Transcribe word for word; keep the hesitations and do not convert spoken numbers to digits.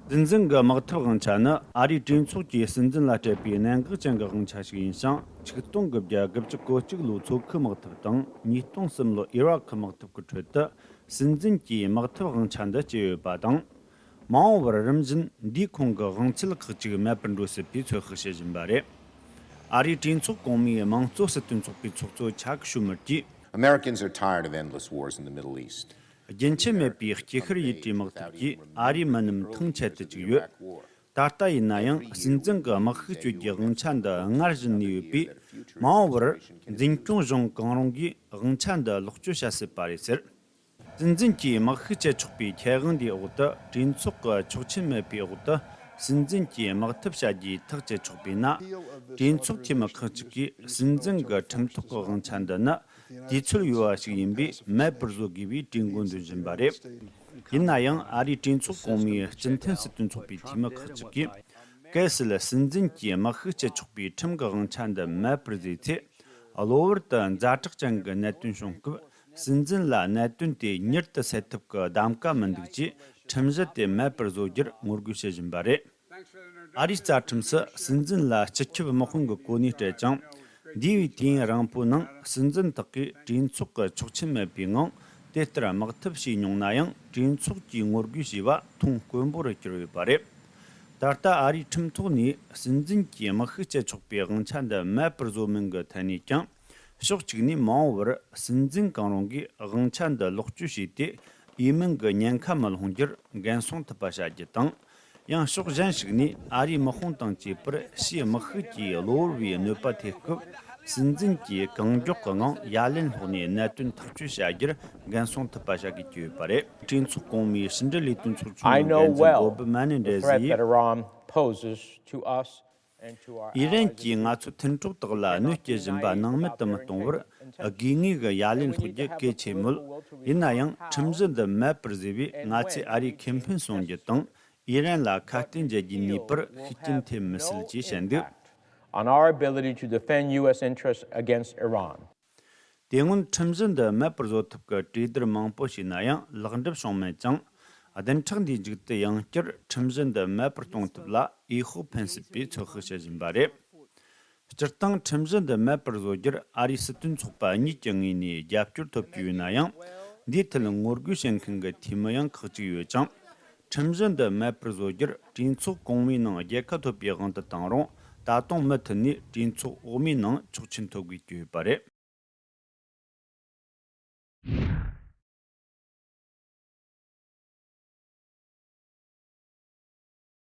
སྲིད་འཛིན་གྱི་དམག་འཐབ་དབང་ཆ་ནི་ཨ་རིའི་གྲོས་ཚོགས་ཀྱིས་སྲིད་འཛིན་ལ་སྤྲད་པའི་གནད་འགག་ཅན་གྱི་དབང་ཆ་ཞིག་ཡིན་ཞིང་། ཆིག་སྟོང་དགུ་བརྒྱ་དགུ་བཅུ་གོ་གཅིག་ལོའི་མཚོ་ཁུག་དམག་འཐབ་དང་། ཉིས་སྟོང་གསུམ་ལོའི་ཨི་རག་གི་དམག་འཐབ་ཀྱི་ཁྲོད་དུ། སྲིད་འཛིན་གྱིས་དམག་འཐབ་དབང་ཆ་འདི་བསྐྱེད་ཡོད་པ་དང་། མ་འོངས་པར་རིམ་བཞིན་འདིས་ཁོང་གི་དབང་ཚད་ཁག་ཅིག་མེད་པར་འགྲོ་སྲིད་པའི་ཚོད་དཔག་བྱེད་བཞིན་པ་རེད། ཨ་རིའི་གྲོས་ཚོགས་གོང་མའི་དམངས་གཙོ་སྲིད་དོན་ཚོགས་པའི་ཚོགས་གཙོ་ཆག་ཤུ་མར་གྱིས། Americans are tired of endless wars in the Middle East. རྒྱུན་ཆད་མེད་པའི་སྐྱེ་ཤར་ཡུལ་གྲུའི་དམག་འཐབ་ཀྱིས་ཨ་རིའི་མི་རྣམས་ཐང་ཆད་དུ་བཅུག་ཡོད། ད་ལྟ་ཡིན་ན་ཡང་སྲིད་འཛིན་གྱི་དམག་ཤུགས་སྤྱོད་རྒྱུའི་དབང་ཆ་འདི་སྔར་བཞིན་གནས་ཡོད་པས། མ་འོངས་པར་འཛིན་སྐྱོང་གཞུང་གང་རུང་གིས་དབང་ཆ་འདི་ལོག་སྤྱོད་བྱ་སྲིད་པ་རེད་ཟེར། སྲིད་འཛིན་གྱིས་དམག་ཤུགས་སྤྱད་ཆོག་པའི་ཁྱད་དབང་འདིའི་འོག་ཏུ། གྲོས་ཚོགས་ཀྱི་ཆོག་མཆན་མེད་པའི་འོག་ཏུ་སྲིད་འཛིན་གྱིས་དམག་འཐབ་བྱ་རྒྱུའི་ཐག་བཅད་ཆོག་པས་ན། གྲོས་ཚོགས་འཐུས་མི་ཁག་ཅིག་གིས་སྲིད་འཛིན་གྱི་ཁྲིམས་ཐོག་གི་དབང་ཆ་འདི་ནི་དུས་ཚོད་ཡོལ་བ་ཞིག་ཡིན་པས་མེད་པར་བཟོ་དགོས་པའི་གྲོས་འགོ་འདོན་བཞིན་པ་རེད། ཡིན་ན་ཡང་ཨ་རིའི་གྲོས་ཚོགས་གོང་མའི་སྤྱི་མཐུན་སྲིད་དོན་ཚོགས་པའི་འཐུས་མི་ཁག་ཅིག་གིས། གལ་སྲིད་སྲིད་འཛིན་གྱིས་དམག་ཤུགས་སྤྱད་ཆོག་པའི་ཁྲིམས་ཀྱི་དབང་ཆ་འདི་མེད་པར་བཟོས་ཚེ། གློ་བུར་དུ་ཛ་དྲག་ཅན་གྱི་གནད་དོན་བྱུང་སྐབས། སྲིད་འཛིན་ལ་གནད་དོན་དེ་མྱུར་དུ་སེལ་ཐབས་ཀྱི་གདམ་ཀ་མི་འདུག་ཅེས་ཁྲིམས་གཞི་དེ་མེད་པར་བཟོ་རྒྱུར་ངོ་རྒོལ་བྱེད་བཞིན་པ་རེད། ཨ་རིའི་རྩ་ཁྲིམས་སུ་སྲིད་འཛིན་ལ་སྤྱི་ཁྱབ་དམག་དཔུང་གི་གོ་གནས་སྤྲད་ཅིང་། འདས་པའི་དུས་ཡུན་རིང་པོའི་ནང་སྲིད་འཛིན་དག་གིས་གྲོས་ཚོགས་ཀྱི་ཆོག་མཆན་མེད་པའི་ངང་དེ་ལྟར་དམག་འཐབ་བྱས་མྱོང་ན་ཡང་། གྲོས་ཚོགས་ཀྱིས་ངོ་རྒོལ་བྱས་པ་མཐོང་དཀོན་པོ་རུ་གྱུར་ཡོད་པ་རེད། ད་ལྟ་ཨ་རིའི་ཁྲིམས་ཐོག་ནས་སྲིད་འཛིན་གྱིས་དམག་ཤུགས་སྤྱད་ཆོག་པའི་དབང་ཆ་འདི་མེད་པར་བཟོ་མིན་གྱི་ཐད་ནས་ཀྱང་། ཕྱོགས་གཅིག་ནས་མ་འོངས་པར་སྲིད་འཛིན་གང་རུང་གིས་དབང་ཆ་འདི་ལོག་སྤྱོད་བྱས་ཏེ། འོས་མིན་གྱི་ཉེན་ཁ་མི་སློང་རྒྱུར་འགན་སྲུང་ཐུབ་པ་བྱ་རྒྱུ་དང་། ཡང་ཕྱོགས་གཞན་ཞིག་ནས་ཨ་རིའི་དམག་དཔུང་དང་བཅས་པར་ཕྱིའི་དམག་ཤུགས་ཀྱིས་གློ་བུར་བའི་གནོད་པ་ཐེབས་སྐབས། སྲིད་འཛིན་གྱིས་གང་མགྱོགས་ཀྱི་ངང་ཡ་ལན་སློག་ནས་གནད་དོན་ཐག་གཅོད་བྱ་རྒྱུར་འགན་སྲུང་ཐུབ་པ་བྱ་དགོས་ཀྱི་ཡོད་པ་རེད། གྲོས་ཚོགས་གོང་མའི་ཕྱི་འབྲེལ་ལས་དོན་ཚོགས་ཆུང་གི་འགན་འཛིན་བོ་བི་མ་ནེ་འདྲེ་ཟི་ཡིས། ཨི་རན་གྱིས་ང་ཚོའི་མཐུན་གྲོགས་དག་ལ་གནོད་སྐྱེལ་བཞིན་པ་སྣང་མེད་དུ་མི་གཏོང་བར། དགོས་ངེས་ཀྱི་ཡ་ལན་སློག་རྒྱུ་གལ་ཆེན་མོད། ཡིན་ན་ཡང་ཁྲིམས་གཞི་འདི་མེད་པར་བཟོས་པས། ང་ཚོས་ཨ་རིའི་ཁེ་ཕན་སྲུང་རྒྱུ་དང་། ཨི་རན་ལ་ཁ་གཏད་འཇལ་རྒྱུའི་ནུས་པར་ཤུགས་རྐྱེན་ཐེབས་མི་སྲིད་ཅེས་བཤད་འདུག on our ability to defend U S interests against Iran. དེ་སྔོན་ཁྲིམས་གཞི་འདི་མེད་པར་བཟོ་ཐབས་ཀྱི་གྲོས་བསྡུར་མང་པོ་བྱས་ན་ཡང་ལེགས་འགྲུབ་བྱུང་མེད་ཅིང་། བདུན་ཕྲག་འདིའི་མཇུག་ཏུ་ཡང་བསྐྱར་ཁྲིམས་གཞི་འདི་མེད་པར་གཏོང་ཐབས་ལ་འོས་ཤོག་འཕེན་སྲིད་པའི་ཚོད་དཔག་བྱེད་བཞིན་པ་རེད། སྤྱིར་བཏང་ཁྲིམས་གཞི་འདི་མེད་པར་བཟོ་རྒྱུར་ཨ་རིའི་སྲིད་དོན་ཚོགས་པ་གཉིས་ཀྱི་ངོས་ནས་རྒྱབ་སྐྱོར་ཐོབ་ཀྱི་ཡོད་ན་ཡང་། འདིའི་ཐད་ངོ་རྒོལ་བྱེད་མཁན་གྱི་འཐུས་མི་ཡང་ཁག་ཅིག་ཡོད་ཅིང་། ཁྲིམས་གཞི་འདི་མེད་པར་བཟོ་རྒྱུར་གྲོས་ཚོགས་གོང་མའི་ནང་རྒྱལ་ཁ་ཐོབ་པའི་དབང་དུ་བཏང་རུང་། ད་དུང་མུ་མཐུད་ནས་གྲོས་ཚོགས་འོག་མའི་ནང་ཆོག་མཆན་ཐོབ་དགོས་ཀྱི་ཡོད་པ་རེད།